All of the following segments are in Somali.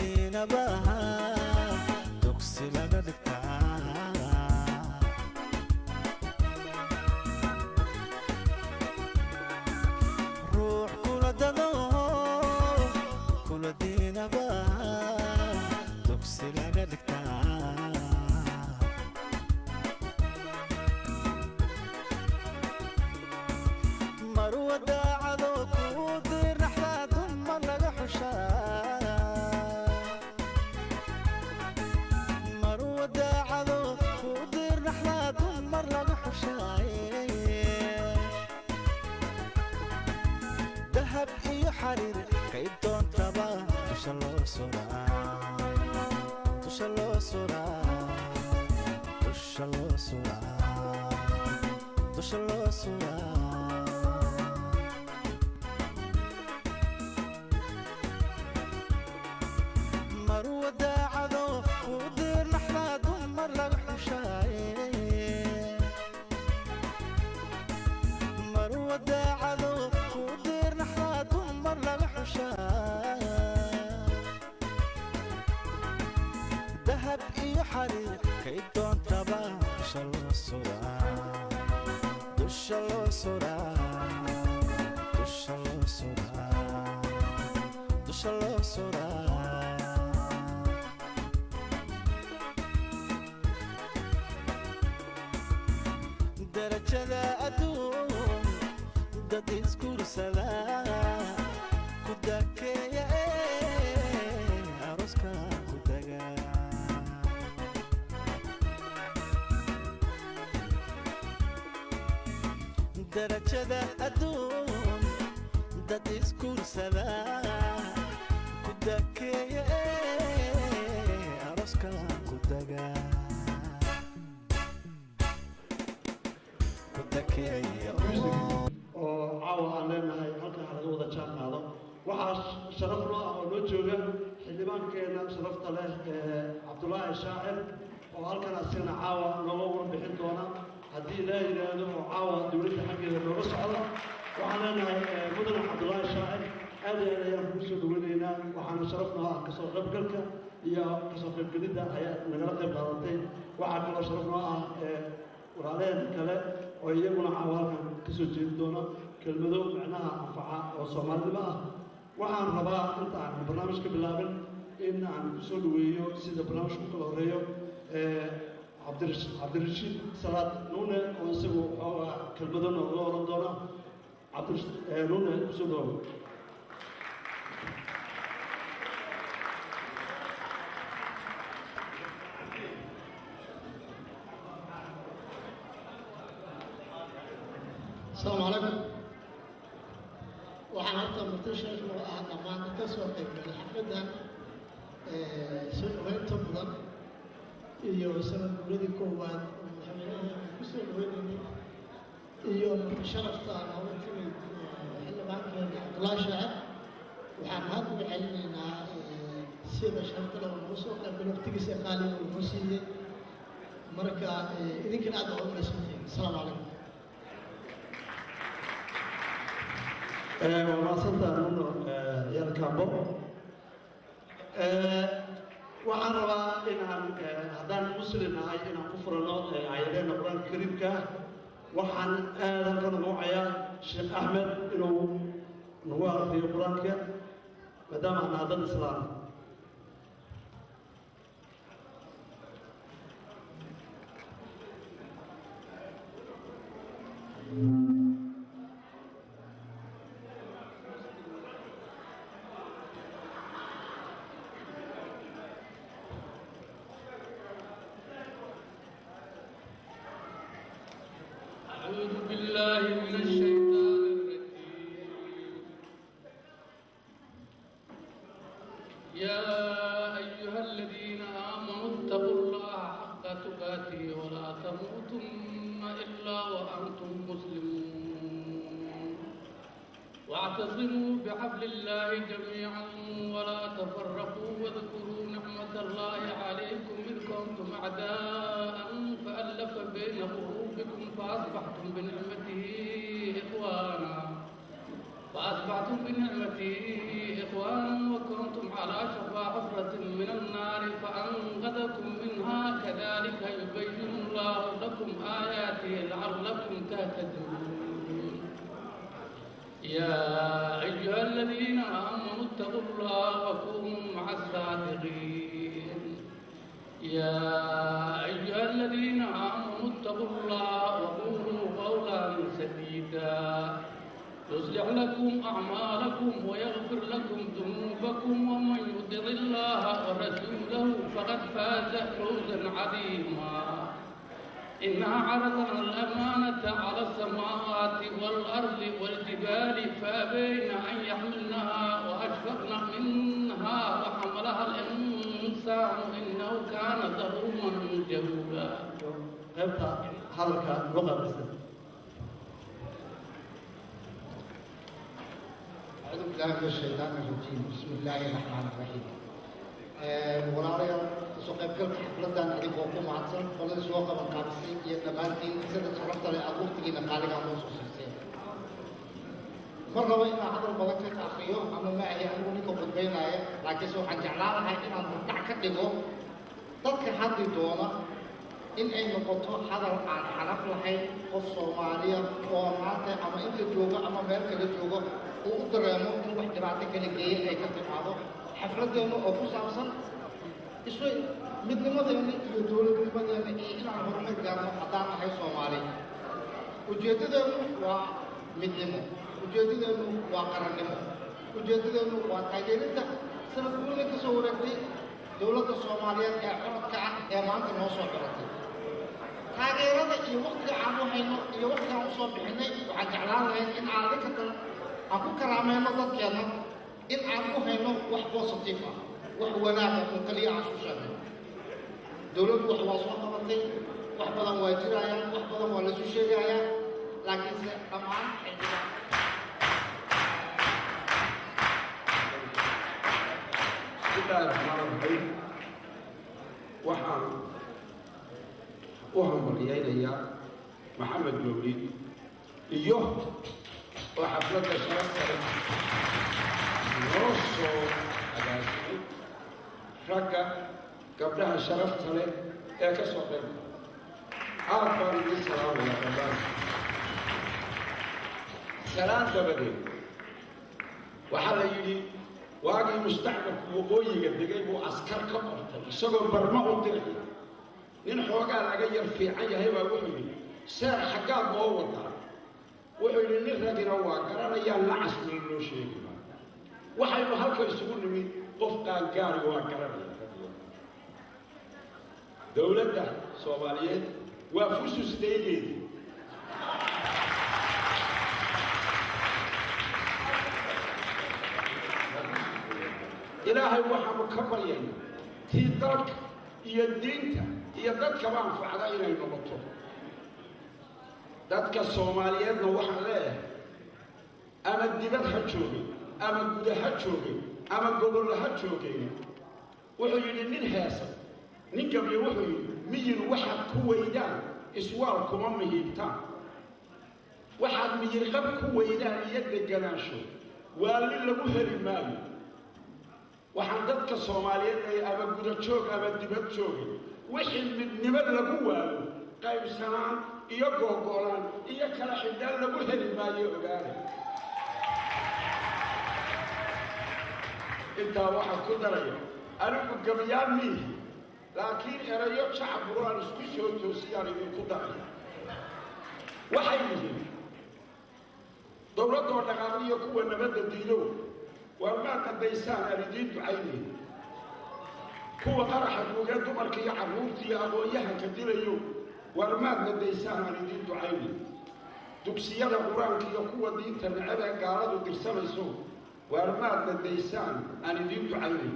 Diinaba dugsi laga dhigtaa. Ruux kula dado, kula diinaba dugsi laga dhigtaa. Marwa daacado kuu dirnaxdaa, dumar laga xushaa. Marwa daacado kuu dirnaxdaa, dumar laga xushaaye. Dahab iyo xariir kay doontaba dusha loo suraa, dusha loo suraa, dusha loo suraa, dusha loo suraa. Marwa daacado kuu dirnaxdaa, dumar laga xushaaye. Marwa daacado kuu dirnaxdaa, dumar laga xushaa. Dahab iyo xariir kay doontaba dusha loo suraa, dusha loo suraa, dusha loo suraa, dusha loo suraa. Darajada adduun dad isguursada ku dakeeya ee arooska ku daga. Darajada adduun dad isguursada ku dakeeya ee arooska ku daga, ku dakeeya. Oo caawa aan leenahay halkan ha laga wada jaan qaado. Waxaa sharaf noo ah oo noo jooga xildhibaankeena sharafta leh ee Cabdulaahi Shaacir, oo halkan asigana caawa nooga warbixin doona haddii ilaa yidhaahdo, oo caawa dowladda xaggeeda nooga socda. Waxaan leenahay, mudane Cabdulaahi Shaacir, aad iyo aad ayaan kugu soo dhaweynaynaa. Waxaana sharaf noo ah kasoo qaybgalka iyo kasoo qaybgelidda ayaa nagala qayb qaadatay. Waxaa kaloo sharaf noo ah walaalaheen kale oo iyaguna caawa halkan ka soo jeedi doona kelmado macnaha anfaca oo soomaalinimo ah. Waxaan rabaa inta aan barnaamijka bilaabin in aan kusoo dhaweeyo sida barnaamijka u kala horeeyo Cabdirashiid Salaad Nuune, oo isagu xoogaa kelmado nooga oran doona. Nuune, kusoo dhawow. Asalaamu calaykum. Waxaan horta marti sharaf noo ah dhammaan ka soo qaybgalay xafladdan soo dhaweynta mudan iyo sanad guuradii koowaad oo madaxweynaha aan ku soo dhaweynaynay, iyo marti sharafta nooga timid xildhibaankeena Cabdullaahi Shaacir. Waxaan mahad uga celinaynaa sida sharafta leh oo nagu soo qaybgalay, waqtigiisa qaaliga uu noo siiyey. Marka idinkana aad baa u mahadsantihiin. Asalaamu calaykum. Waa mahadsantaha, Nuno Ciyaal Kambo. Waxaan rabaa inaan, haddaan muslim nahay, inaan ku furano aayadaheena Qur-aanka Kariimka ah. Waxaan aad halkan ugu wacayaa Sheekh Axmed inuu nagu akriyo Qur-aanka, maadaama aan nahay dad islaam. أعوذ بالله من الشيطان الرجيم. يا أيها الذين آمنوا اتقوا الله حق تقاته ولا تموتن إلا وأنتم مسلمون. واعتصموا بحبل الله جميعا ولا تفرقوا، واذكروا نعمة الله عليكم إذ كنتم أعداء فألف بين قلوبكم فأصبحتم بنعمته إخوانا وكنتم على شفا حفرة آياته لعلكم تهتدون. يا أيها الذين آمنوا اتقوا الله وكونوا مع الصادقين. يا أيها الذين آمنوا اتقوا الله وقولوا قولا سديدا يصلح لكم أعمالكم ويغفر لكم ذنوبكم، ومن يطع الله ورسوله فقد فاز فوزا عظيما. إنا عرضنا الأمانة على السماوات والأرض والجبال فأبين أن يحملنها وأشفقن منها وحملها الإنسان إنه كان ظلوما جهولا. Qaybta hadalka loo qaabilsan. أعوذ بالله من الشيطان الرجيم، بسم الله الرحمن الرحيم. Walaalayaal, kasoo qaybgalka xafladan adigoo ku mahadsan, qoladii soo qaban qaabisay iyo dhammaantiin sida sharafta leh aada waqtigiina qaaligaa noo soo siiseen. Ma rabo inaan hadal badan ka akriyo ama ma ahi anigu ninka khudbaynaya, laakiinse waxaan jeclaan lahay inaan hordhac ka dhigo dadka hadli doona in ay noqoto hadal aan xanaf lahayn, qof Soomaaliya oo maanta ama inta joogo ama meel kala joogo uu u dareemo in wax dhibaato kala geeya ay ka timaado xafladeenna oo ku saabsan isu midnimadeena iyo dowladnimadeena iyo inaan horumar gaarno haddaan nahay Soomaali. Ujeeddadeennu waa midnimo, ujeeddadeennu waa qarannimo, ujeeddadeennu waa taageerinta sanad guurida ka soo wareegtay dowladda Soomaaliyeed ee codka ah ee maanta noo soo coratay. Taageerada iyo waqtiga aan u hayno iyo waqtiga aan usoo bixinay, waxaan jeclaan lahayn in aan adinka dan aan ku karaameyno dadkeenna, in aan u hayno wax positive ah, wax wanaaga oo kaliya aan isu sheegno. Dowladdu wax waa soo qabatay, wax badan waa jirayaan, wax badan waa laisu sheegayaa, laakiinse dhammaan xildhibaan بسم الله الرحمن الرحيم. Waxaan u hambalyaynayaa Maxamed Mawlid iyo oo xafladda sharafta leh noo soo agaasimay, ragga gabdhaha sharafta leh ee ka soo qayb gala, aad baan idiin salaamayaa dhammaan. Salaan dabadeed, waxaa la yidhi waagii mustacmalku waqooyiga degay buu askar ka qortay isagoo barma u diraya. Nin xoogaa laga yar fiican yahay baa wuxuu yidhi: "Seer, xaggaad noo wadaa?" Wuxuu yidhi: "Nin ragina waa garanayaan, nacasna loo sheegi maa." Waxaynu halka isugu nimid qof qaangaari waa garanaya. Dowladda Soomaaliyeed waa fusus daygeedii. Ilaahay waxaanu ka baryaynaa tii dalka iyo diinta iyo dadkaba anfacda inay noqoto. Dadka Soomaaliyeedna waxaan leeyahay, ama dibad ha joogay ama guda ha joogay ama gobollo ha joogeen, wuxuu yidhi nin heesa, nin gabyo, wuxuu yidhi: "Miyir waxaad ku weydaan iswaal kuma mihiibtaan, waxaad miyirqab ku weydaan iyo deganaansho waali lagu heli maayo." Waxaan dadka Soomaaliyeed leeyahay, ama guda joog ama dibad joogay, wixii midnimo lagu waayo qaybsanaan iyo googo'laan iyo kala xidhaan lagu heli maayo, ogaana. Intaa waxaan ku daraya, anigu gabayaan miihi, laakiin erayo jacburo aan isku soo toosiyaan idinku daraya. Waxay yihiin: dowladdoo dhaqaaqdiyo kuwa nabadda diidow, waar maa qadaysaan aan idiin ducaynayn. Kuwa qaraxa duugee dumarka iyo carruurta iyo aqoon-yahanka dilayo, waar maad nadaysaan aan idiin ducaynayn. Dugsiyada Qur-aanka iyo kuwa diinta necab ee gaaladu dirsanayso, waar maad nadaysaan aan idiin ducaynayn.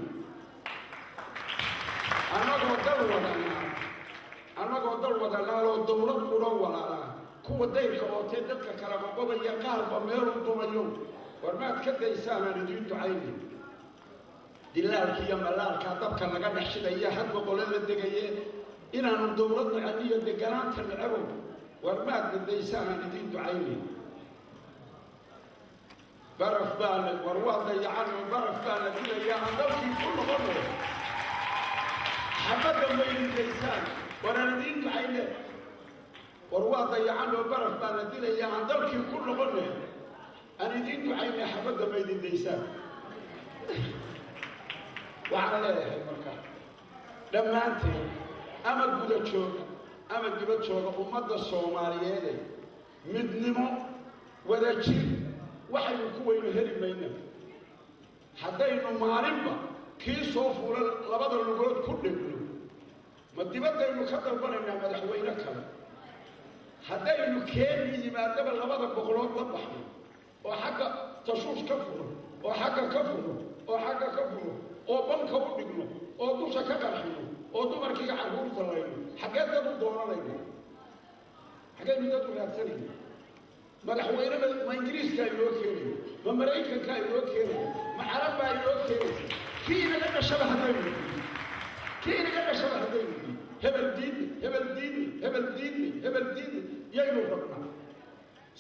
Annagoo dal wadanaa, annagoo dal wadanaaloo dowlad qudho walaalaa, kuwa dayrka ootee dadka kala qoqobaya qaarba meelu dumayo, war maad ka daysaan aan idiin ducaynayn. Dilaalka iyo malaalka dabka laga dhex shidaya hadba qolada degaye, inaanu dowlad necab iyo deganaanta necebow, war maad nadaysaan aan idiin ducaynayn. Baraf baana war waa dayacan oo baraf baana dilaya, aan dalkii ku noqono, xabadda maynidaysaan, war aan idiin ducayne. War waa dayacan oo baraf baa la dilaya, aan dalkii ku noqonay, aan idiin ducaynay, xabadda ma idin daysaan. Waxaan leeyahay marka dhammaanteen, ama guda jooga ama dibad jooga, ummadda Soomaaliyeede, midnimo, wadajir waxaynu ku weynu heli mayna haddaynu maalinba kii soo fuula labada lugood ku dhegno. Ma dibaddaynu ka dalbanaynaa madaxweyne kale haddaynu keeni yimaadaba labada boqolood la baxno, oo xagga tashuush ka furo, oo xagga ka furo, oo xagga ka furo, oo banka u dhigno, oo dusha ka qarxino, oo dumarkiiga carruurta layno? Xaggee dad u doonanayna? Xaggaynu dad u raadsanayna? Madaxweyne ma Ingiriiskaa inoo keenayo? Ma Maraykankaa inoo keenayo? Ma Carab baa inoo keenaysa? Kii inaga dhashaba haddaynu diidno, kii inaga dhashaba haddaynu diidno, hebel diidni, hebel diidni, hebel diidni, hebel diidni, yaynu rabnaa?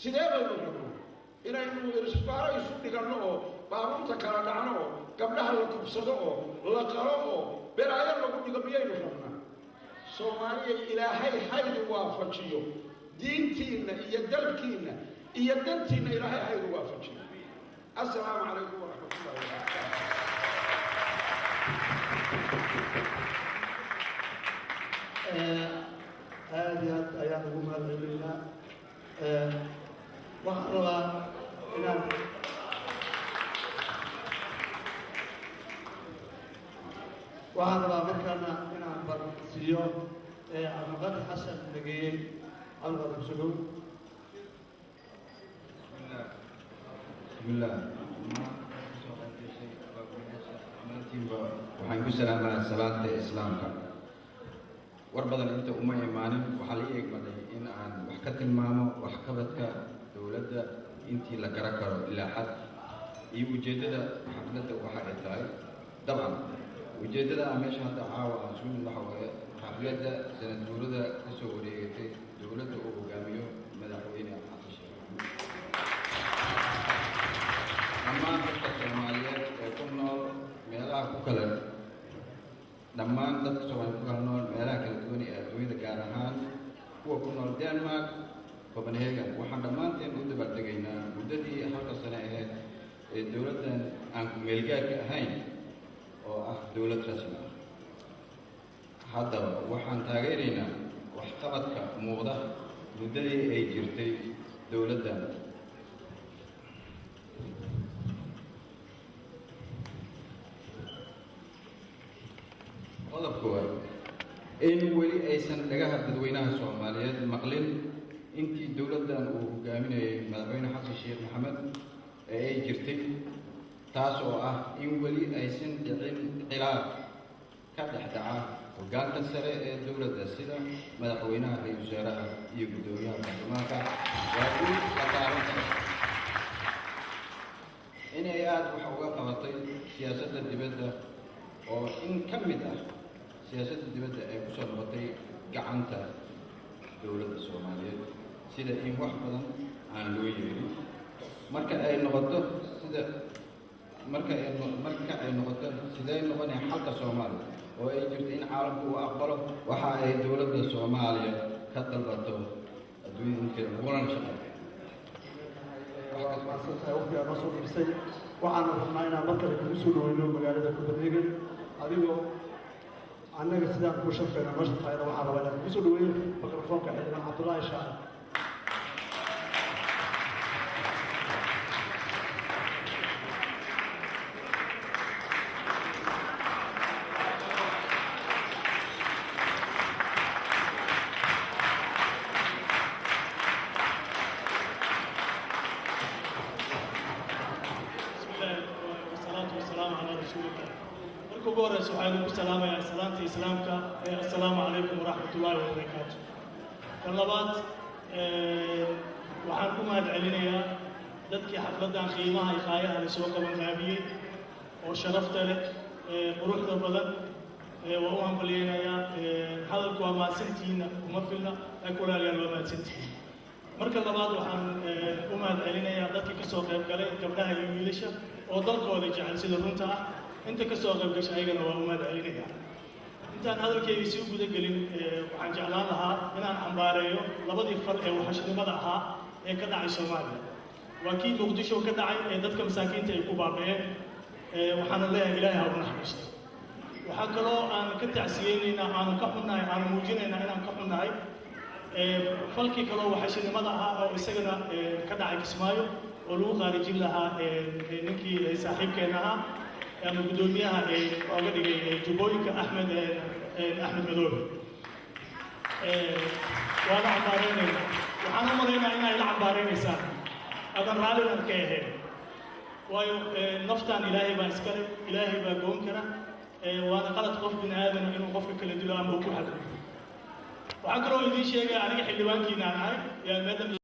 Sidee baynu rabnaa? Inaynu isbaaro isu dhiganno oo baabuurta kala dhacno oo gabdhaha la kufsado oo la qalo oo beraayo lagu dhigo miyaynu rabnaa? Soomaaliya, Ilaahay haydu waafajiyo diintiinna iyo dalkiinna iyo dantiinna. Ilaahay haydu waafajiyo. Assalaamu calaykum waraxmatullahi wabarakaatu. Aada iyo aad ayaan ugu mahadcelinaynaa. Waxaan rabaa inaan waxaan rabaa markaana inaan bar siiyo Cabdiqaadir Xasan Nageeye. Cabdiqaadir, kusogow. Bismillah. Waxaan ku salaamaa salaanta Islaamka. War badan inta uma imaanin. Waxaa la ii egmaday in aan wax ka tilmaamo waxqabadka dowladda intii la garan karo ilaa xad, iyo ujeeddada xafladda waxa ay tahay. Dabcan, ujeeddada aan meesha hadda caawa aan isugu nimid waxa waaye xafladda sanad guurada ka soo wareegatay dowladda uu hogaamiyo Madaxweyne Xasan Sheekh Maxamuud. Dhammaan dadka Soomaaliyeed ee ku nool meelaha ku kala dhammaan dadka Soomaaliyeed ku kala nool meelaha kala duwan ee adduunyada, gaar ahaan kuwa ku nool Denmark, Copenhagen, waxaan dhammaanteen u dabaaldegaynaa muddadii halka sane ahayd ee dowladdan aan ku meelgaarka ahayn oo ah dowlad rasmi ah. Haddaba waxaan taageeraynaa waxqabadka muuqda muddadii ay jirtay dowladdan. Qodob koowaad, in weli aysan dhagaha dadweynaha Soomaaliyeed maqlin intii dowladdan uu hogaaminayay Madaxweyne Xasan Sheekh Maxamed ee ay jirtay, taas oo ah in weli aysan dhicin khilaaf ka dhex dhaca hoggaanka sare ee dowladda, sida madaxweynaha, ra-iisul wasaaraha iyo guddoomiyaha baarlamaanka. Waa guul la taaban karo. Inay aada wax uga qabatay siyaasadda dibadda, oo in ka mid ah siyaasadda dibadda ay ku soo noqotay gacanta dowladda Soomaaliyeed, sida in wax badan aan loo yeelin marka ay noqoto sida marka ay noqoto sidee noqonaya xalka Soomaaliya, oo ay jirto in caalamku uu aqbalo waxa ay dowladda Soomaaliya ka dalbato adduunyada inteeda lagulana shaqeeyo. Waa mahadsantahay, waqtigaa noo soo dhibisay. Waxaanu rabnaa inaan mar kale kugu soo dhaweyno magaalada Copenhagen, adigoo annaga sidaan kuu sharfayna noo sharfayna. Waxaan rabaa inaan kugu soo dhaweeyo mikrofoonka xildhibaan Cabdullaahi Shaacir. بسم الله والصلاة والسلام على رسول الله. Marka ugu horeysa waxaa idinku salaamayaa salaanta Islaamka ee assalaamu calaykum waraxmat ullaahi wabarakaatu. Kan labaad, waxaan ku mahad celinayaa dadkii xafladdan qiimaha iyo qaayaha la soo qaban qaabiyey oo sharafta leh ee quruxda badan. Waa u hambalyeynayaa. Hadalku waa mahadsantihiinna kuma filna, laakiin walaalayaal, waa mahadsantihiin. Marka labaad waxaan u mahad celinayaa dadkii ka soo qayb galay, gabdhaha iyo wiilasha oo dalkooda jecel sida runta ah. Inta ka soo qayb gashay ayagana waa u mahad celinayaa. Intaan hadalkayga sii guda gelin, waxaan jeclaan lahaa inaan cambaareeyo labadii fal ee waxashnimada ahaa ee ka dhacay Soomaaliya. Waa kii Muqdisho ka dhacay ee dadka masaakiinta ay ku baaba'een, waxaana leeyahay Ilaahay ha u naxariisto. Waxaa kaloo aan ka tacsiyeynaynaa, aanu ka xunnahay, aanu muujinaynaa inaan ka xunnahay falkii kaloo waxashinimada ahaa oo isagana ka dhacay Kismaayo oo lagu khaarijin lahaa ninkii saaxiibkeena ahaa ama guddoomiyaha ooga dhigay Jubbooyinka, Axmed Madoobe. Waana cambaareynaynaa. Waxaan u malaynaa inay la cambaareynaysaan adan raallinan ka ahayn, waayo naftaan Ilaahay baa iskale, Ilaahay baa goon kara, waana qalad qof bini aadana inuu qofka kala dilo ama uu ku xadgudbo. Waxaan kaloo idiin sheegaya, aniga xildhibaankiina aan ahay yaa maadaama